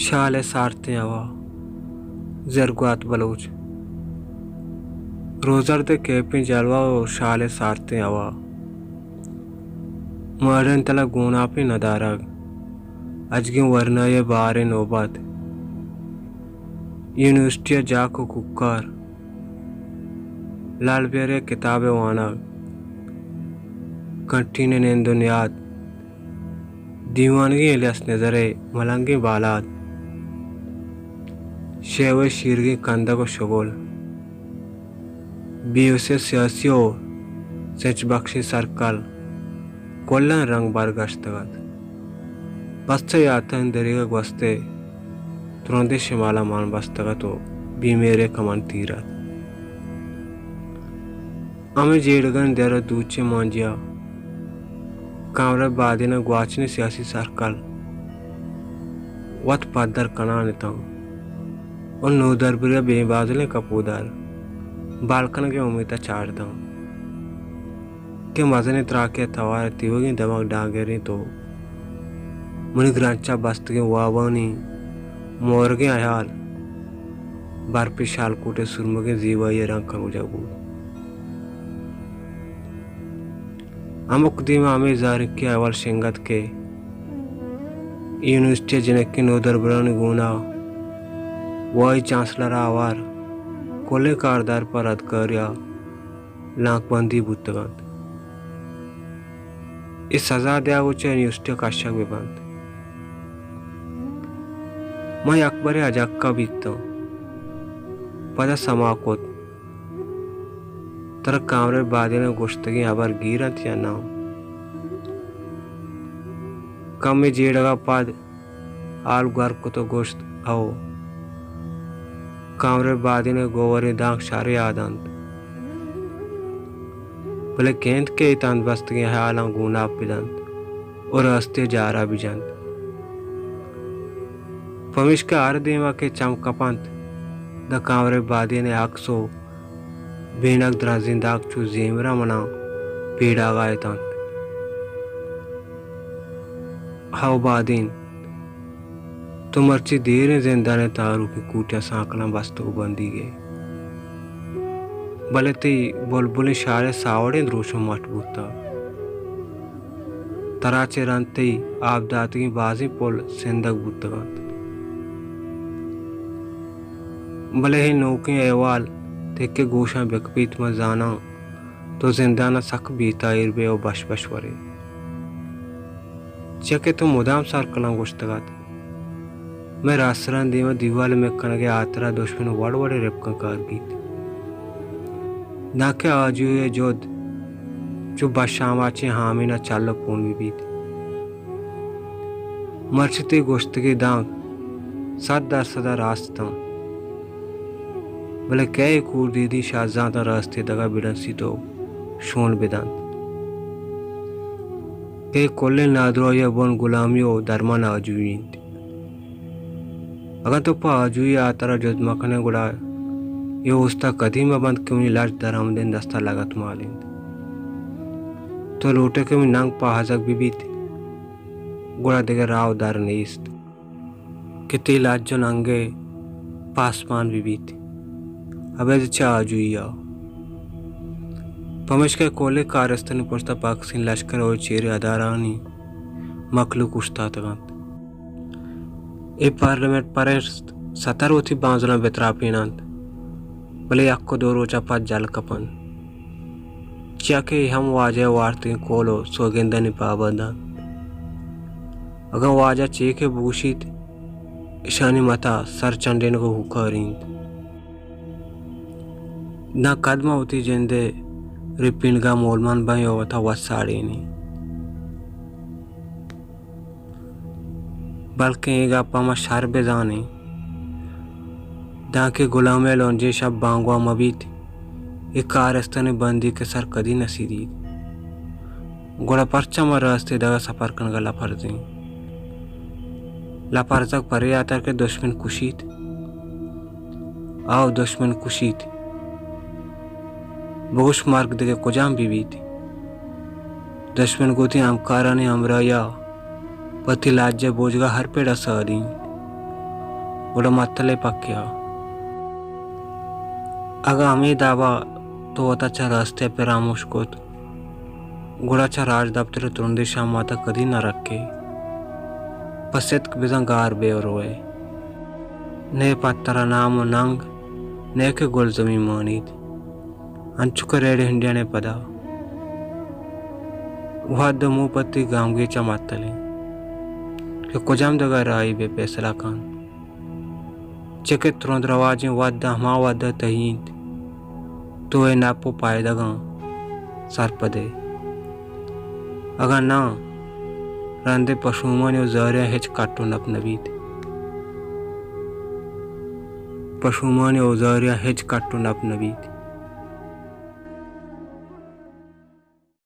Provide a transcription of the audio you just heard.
شال ءِ سارتیں ہوا، زرگوات بلوچ۔ روزرد ءِ کیپیں جلوہ ءُ شال ءِ سارتیں ہوا۔ ماڈرن تلا گوناپیں ندارگ، اجگیں ورنایے باریں نوبت۔ یونیورسٹی ءِ جاک ءُ کوکار، لال بیرے کتاب ءِ وانگ، کنٹین ءِ نند ءُ نیاد، دیوانگیں الیاس نزر ءِ ملنگیں بالاد، شیو ءِ شیرگیں کندگ ءُ شگل، بی ایس ءِ سیاسی ءُ سچ بخشیں سرکل، کلاں رنگ برگشتگ ات۔ بس چہ یاتانی دریگ ءَ گوست ءِ ترندیں شمالاں مان بستگ ات ءُ بے مہریں کمن تیر ات۔ ہمے جیڑگانی در ءُ دوچیں مانجیا کامریڈ بادین ءِ گواچنیں سیاسی سرکل وت پدر کنان اتاں ءُ نودربری ءِ بے بازلیں کپودر بال کنگ ءِ امیت ءَ چارتاں کہ مزنیں تراکے ءِ توار ءَ تیوگیں دمگ ڈانگرینت ءُ منی گرنچ ءَ بستگیں وابانی مورگیں ہیال برپی شالکوٹ ءِ سرمگیں زیبائی ءَ رنگ کنوجگ بوت۔ ہمک دیم ءَ ہمے زہرکی احوال شنگ ات کہ یونیورسٹی ءِ جنکیں نودربرانی گون ءَ وائس چانسلر ءَ ہوار کلیں کاردار پہ ردکاری ءَ لانک بندی بوتگ انت۔ اے سزا دیگ ءَ چہ یونیورسٹی ءَ کشگ بہ بنت۔ من یکبرے اجکہ بیتاں۔ پدا سما کت، ترا کامریڈ بادین ءِ گوشتگیں ہبر گیر انت یا ناں؟ کمے جیڑگ ءَ پد ہال گور کت ءُ گوشت، ہئو، کامریڈ بادین ءِ گوہریں دانک شر یات انت، بلے کئے انت کہ اے تند بستگیں ہیالاں گوناپ بہ دنت ءُ راستی ءِ جار ءَ بہ جنت؟ پمیشکا ہر دیم ءَ کہ چم کپ انت، داں کامریڈ بادین ءِ عکس ءُ بینگ درازیں داگ چو زیمراں منا پیڑاگ ءَ اتنت۔ ہئو بادین، تو مرچی دیریں زندان ءِ تاروکیں کوٹی ءَ سانکلاں بستگ ءُ بندیگ ئے، بلے تئی بلبلیں شال ءِ ساوڑیں دروشم مٹ بوتگ۔ ترا چہ رند تئی آپ داتگیں بازیں پل سندگ بوتگ انت۔ بلے اے نوکیں احوال تئی کہ گوشاں بکپیت، من زاناں تو زندان ءَ سک بے تاہیر بئے ءُ بش بش ورئے۔ چیا کہ تو مدام سرکلاں گوشتگ ات، مئے راسترانی دیم ءَ دیوال مک کنگ ءِ ہاترا دشمن وڑ وڑیں رپکاں کار گیت، دانکہ آجوئی ءِ جہد چو بش آماچیں ہامین ءَ چل ءُ پون بہ بیت۔ مرچی تئی گوشتگیں دانک سد درسد ءَ راست انت، بلے کئے اے کوردیدی شازانتاں راستی ءِ دگ ءَ بڈنسیت ءُ شون بدنت؟ کہ اے کلیں نادراہی ءِ بن گلامی ءُ درمان آجوئی انت۔ اگاں تو پہ آجوئی ءِ ہاترا جہد مکنئے، گڑا اے اوست ءَ کدی مہ بنت کہ منی لج درآمدیں دست ءَ لگتمال انت۔ تو لوٹئے کہ منی ننگ پہازگ بہ بیت، گڑا دگہ راہ ءُ در نیست کہ تئی لج ءُ ننگ ءِ پاسپان بہ بیت، ابید چہ آجوئی ءَ۔ پمیشکا کلیں کارستانی پشت ءَ پاکستانی لشکر ءُ چیریں ادارہانی مخلوق اوشتاتگ انت۔ اے پارلیمنٹ پرست ستر وتی بانزلاں بہ تراپین انت، بلے یک ءُ دو روچ ءَ پد جل کپ انت، چیا کہ اے ہم واجہ ءِ وارتگیں کول ءُ سوگندانی پابند انت۔ اگاں واجہ چے کہ بگوشیت، اشانی مت ءَ سر چنڈینگ ءُ ہوکاری انت۔ داں کد ما وتی جند ءِ رپینگ ءَ مولمند بئیں ءُ وت ءَ وت ساڑینیں۔ بلکیں اے گپ ءَ ما شر بزانیں، دانکہ گلامی ءِ لنجیں شپ بانگواہ مہ بیت، اے کارستانی بندیک ءِ سر کدی نہ سیریت، گڑا پرچا ما راستی ءِ دگ ءَ سپر کنگ ءَ لپرزیں؟ لپرزگ پرے ہاتر کہ دشمن کشیت۔ آؤ دشمن کشیت۔ بگوش مرگ دگہ کجام بہ بیت؟ دشمن گوں وتی ہمکارانی ہمراہی ءَ پہ وتی لج ءِ بوجگ ءَ ہر پڑ ءَ ساری انت۔ گڑا متل ءِ پکیا۔ اگاں ہمے دابا تو وتا چہ راستی ءَ پراموش کت، گڑا چہ راجدپتر ءِ ترندیں شہمات ءَ کدی نہ رکے۔ پہ ستک بزاں گار بئے ءُ روئے۔ نئے پہ ترا نام ءُ ننگ، نئے کہ گلزمین مانیت۔ انچو کہ ریڈ انڈین ءِ پدا وھد ءُ موہ پہ تئی گامگیج ءَ متل انت کہ کجام دگہ راہے بہ فیصلہ کن۔ چہ کہ ترند رواجیں وھد ءَ ہما وھد ءَ تئی انت، تو اے نپ ءُ پائدگاں سرپد ئے۔ اگاں ناں، رندے پشومانی ءُ زاریاں ہچ کٹ ءُ نپ نہ بیت۔ پشومانی ءُ زاریاں ہچ کٹ ءُ نپ نہ بیت۔